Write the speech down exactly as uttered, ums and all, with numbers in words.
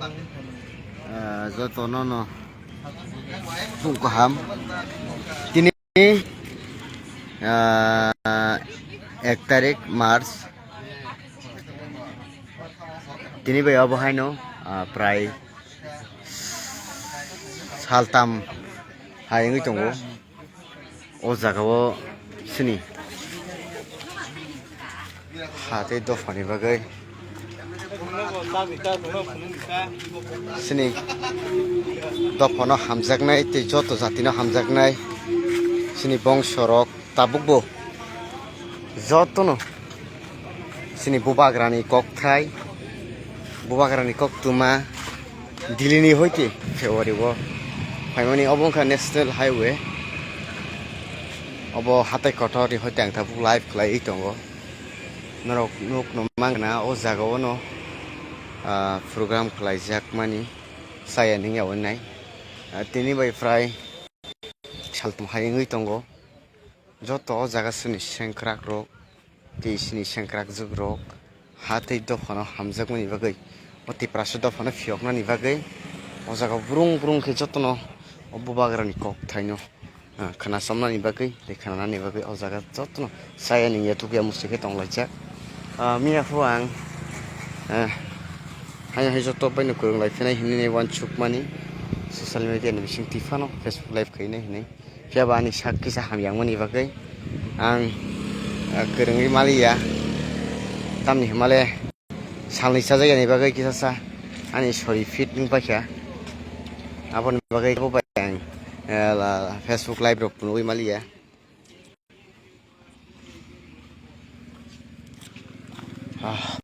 Ah, jotono no phung kaham. Tini, ah, ek tarik March. Tini bai obo haino, ah, prai saltam hai wngwi tongo. O jaga o sini ha tei dophani bagwi sini dophano hamjaknai tei joto jatino hamjaknai sini bongsorok tabukbo jotono sini bubagrani kokthai, bubagrani koktwma, Delhi ni hoite February o phaimani. Obo wngkha National Highway, obo hatai kotor ni hoite ang tabuk live khlaiwi tongo. Norok nukno mangna o jaga o no, ah, program khlaijak mani saya nungya wngnai. Ah, tini bai prai salthum hai wngwi tongo. Joto o jaga sini sengkrak rok tei sini sengkrak jwk rok ha tei dophano hamjakmani bagwi, o Tiprasa dophano phiyoknani bagwi o jaga brung brung khe jotono o bubagrani kokthaino, ah, khna chomnani bagwi tei khnanani bagwi o jaga jotono saya ning ya tukya muchung khe tonglaijak. Ah, miya phu ang, ah, hai hai joto baino kwrwng lai phinai hinwi uansukmani social media ni bising twi phano Facebook live khainai hinwi. Phiya ba ani sak kisa hamyangmani bagwi ang, ah, kwrwngwi maliya. Tamni hwnmale salni chajakya ni bagwi kisa sa ani sori fit wng paikha. Aboni bagwi bo bai ang, eh, la-, Facebook live rok phunugwi maliya. Ah,